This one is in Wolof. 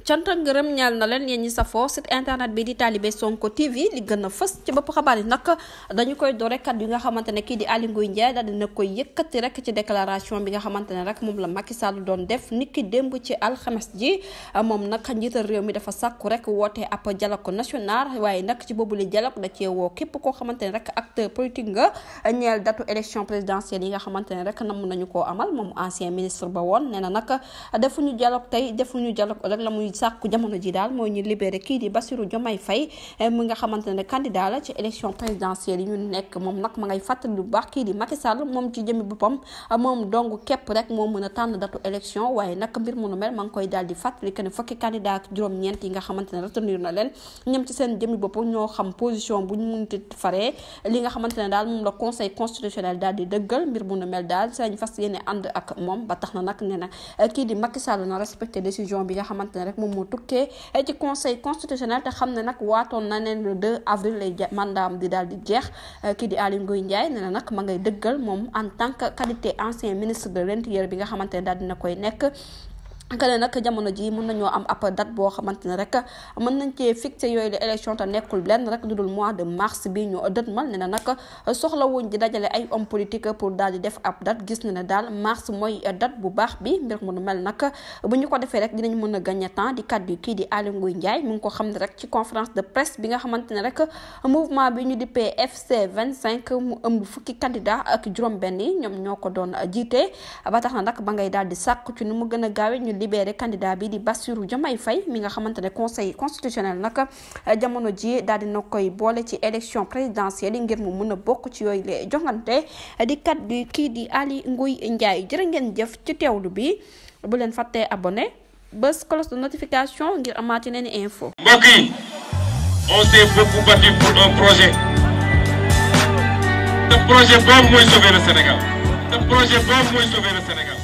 cant ak ngërëm ñaal na leen yéen ñi safoo site internet bi di Talibé Sonko TV li gën a fës ci bopp xabaar yi nag dañu koy doore kat yu nga xamante ne kii di Aly Ngouille Ndiaye daal dina koy yëkkati rek ci déclaration bi nga xamante ne rek moom la Macky Sall doon def niki démb ci alxames ji moom nag njiital réew mi dafa sàkku rek woote ab dialogue national waaye nag ci boobu li dialogue da cee woo képp koo xamante ne rek acteur politique nga ñeel datu élection présidentielle yi nga xamante ne rek namm nañu koo amal moom ancien ministre ba woon nee na nag defuñu dialogue tey defuñu dialogue rek la muy sàkku jamono ji daal mooy ñu libéré kii di Bassirou Diomaye Faye mu nga xamante ne candidat la ci élection présidentielle yi ñu nekk moom nag ma ngay fàttali lu baax kii di Macky Sall moom ci jëmi boppam moom dong képp rek moo mën a tànn datu élection waaye nag mbir mu nu mel ma ngi koy daal di fàttali que ne fukki candidat ak juróom-ñeent yi nga xamante ne retenir na leen ñoom ci seen jëmi bopp ñoo xam position bu ñu munti faree li nga xamante ne daal moom la conseil constitutionnel daal di dëggal mbir mu nu mel daal sañ fas yéene ànd ak moom ba tax na nag nee na kii di Macky Sall na respecté décision bi nga xamante ne rek moom moo tukkee ci conseil constitutionnel te xam ne nag waatoon na ne le 2 avril lay mandaam di daal di jeex kii di Aly Ngouille Ndiaye nee na nag ma ngay dëggal moom en tant que qualité ancien ministre de l'intérieur bi nga xamante ne daal dina koy nekk kene nag jamono ji mën nañoo am ab date boo xamante ne rek mën nañ cee fixé yooyu la élection te nekkul lenn rek lu dul mois de mars bi ñu dëtmal ne na nag soxla wuñ di dajale ay homme politique pour daal di def ab date gis na ne daal mars mooy date bu baax bi mbir mu nu mel nag bu ñu ko defee rek dinañ mën a gagné temps di kaddu kii di Aly Ngouille Ndiaye mu ngi ko xam ne rek ci conférence de presse bi nga xamante ne rek mouvement bi ñu dippee FC 25 mu ëmb fukki candidat ak juróom-benn yi ñoom ñoo ko doon jiite ba tax na nag ba ngay daal di sàkku ci nu mu gën a gaawe ñu libéré candidat bi di Bassirou Diomaye Faye mi nga xamante ne conseil constitutionnel nag jamono ji daal dina koy boole ci élection présidentielle yi ngir mu mën a bokk ci yooyu la jongante di kat bi kii di Aly Ngouille Ndiaye jërë ngeen jëf ci teewlu bi bu leen fàttee abonné bës cloche de notification ngir amaati leen info. mbokk yi on s'est beaucoup battu pour un projet. Ce projet boobu mooy sauver le Sénégal. Ce projet boobu mooy sauver le Sénégal.